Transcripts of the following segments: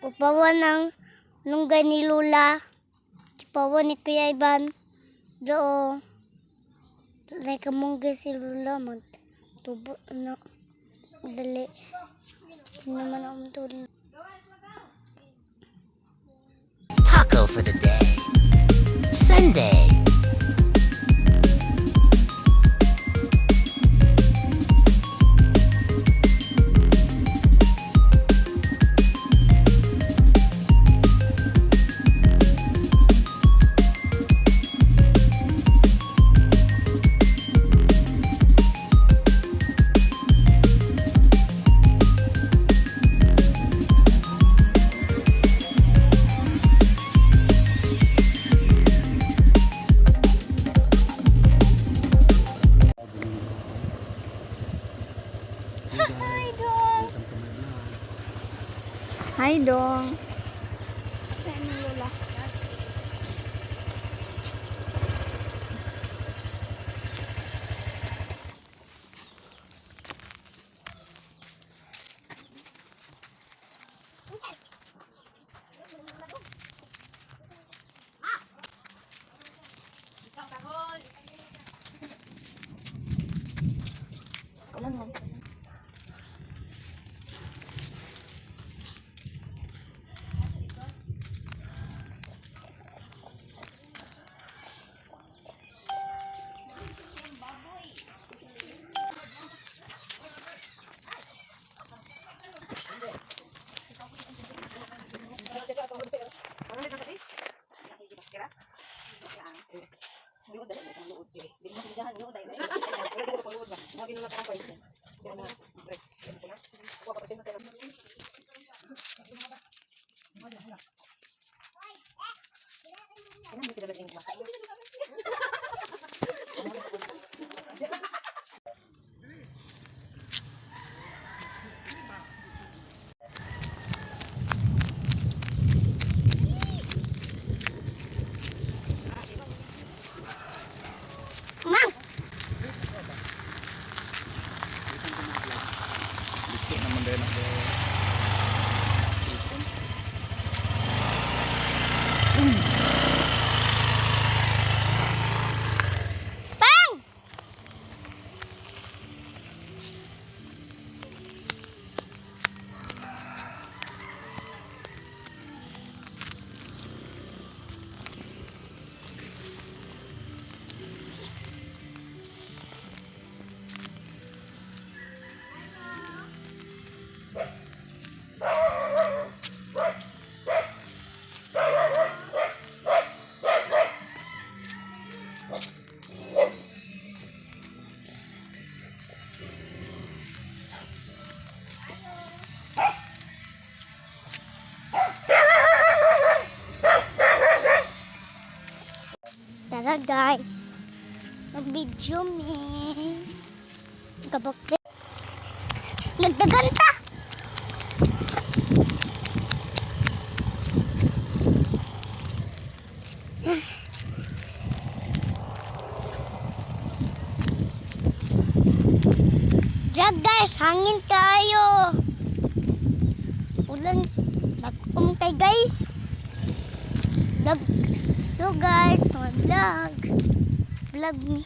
Upawan ng lunggay ni Lula. Kipawan ni Kuya Ivan. Doo. Like kamunggay si Lula. Magtubo na. Dali. Hindi naman ako matulog. Taco for the day. Sunday. Hi, Dong. Welcome to my vlog. Hi, Dong. Saan ni Lola? Mang! Dito naman din ako. Pang! Tara, guys. Mag-video me. Kabakli. Nagdaganta! Drag, guys, hangin kayo. Ulan, nag-umkay, guys. Vlog. Hello, guys, mga vlog. Vlog me.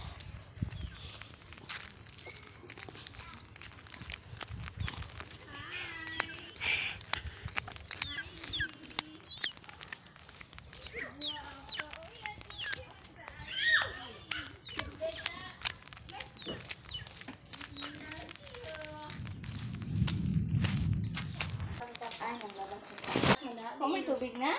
Oh, may tubig na?